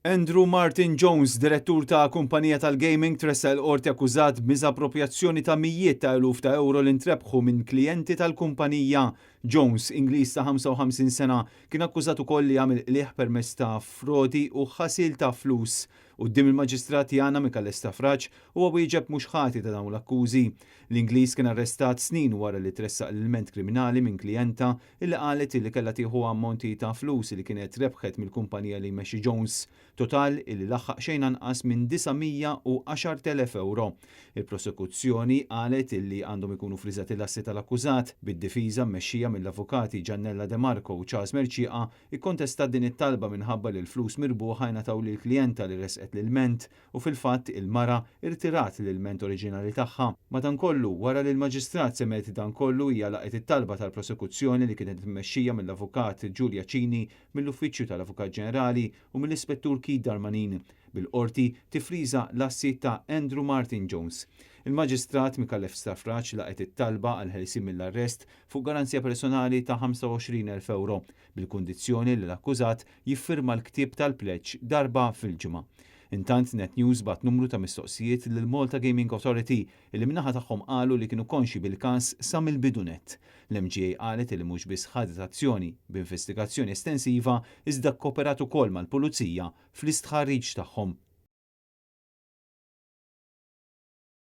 Andrew Martin Jones, direttur ta' kumpanija tal-gaming, tressaq il-qorti akkużat b'miżapproprjazzjoni ta' mijiet ta' eluf ta' euro li ntrebħu minn klijenti tal-kumpanija. Jones, Ingliż ta' 55 sena, kien akkużat ukoll li għamel qligħ permezz ta' frodi u ħasil ta' flus. Quddiem il-Maġistrat Jana Micallef Stafrace huwa wieġeb mhux ħati ta' dawn l-akkużi. L-Ingliż kien arrestat snin wara li tressaq l-ilment kriminali minn klijenta illi qalet illi kellha tieħu ammonti ta' flus li kienet rebħet mill-kumpanija li jmexxi Jones, total illi laħaq xejn anqas minn 910,000 euro. Il-prosekuzzjoni qalet illi għandhom ikunu friżati l-assi tal-akkużat, bid-difiża mmexxija mill-avukati Giannella De Marco u Charles Mercieca ikkontestat din it-talba minħabba li l-flus mirbuħa ingħataw lill-klijenta li resqet l-ilment u fil-fatt il-mara irtirat l-ilment oriġinali tagħha. Madankollu, wara li l-Maġistrat semgħet dan kollu hija laqgħet it-talba tal-prosekuzzjoni li kienet immexxija mill-Avukat Giulia Cini mill-Uffiċċju tal-Avukat Ġenerali u mill-Ispettur Keith Darmanin, bil-Qorti tiffriża l-assi ta' Andrew Martin Jones. Il-Maġistrat Micallef Stafrace laqgħet it-talba għall-ħelsien mill-arrest fuq garanzija personali ta' 25,000 ewro, bil-kundizzjoni li l-akkużat jiffirma l-ktieb tal-pleġġ darba fil-ġimgħa. Intant Net News bagħat numru ta' mistoqsijiet lil Malta Gaming Authority illi min-naħa tagħhom qalu li kienu konxji bil-każ sa mill-bidu nett. L-MGA qalet illi mhux biss ħadet azzjoni b'investigazzjoni estensiva iżda kkoperat ukoll mal-Pulizija fl-istħarriġ tagħhom.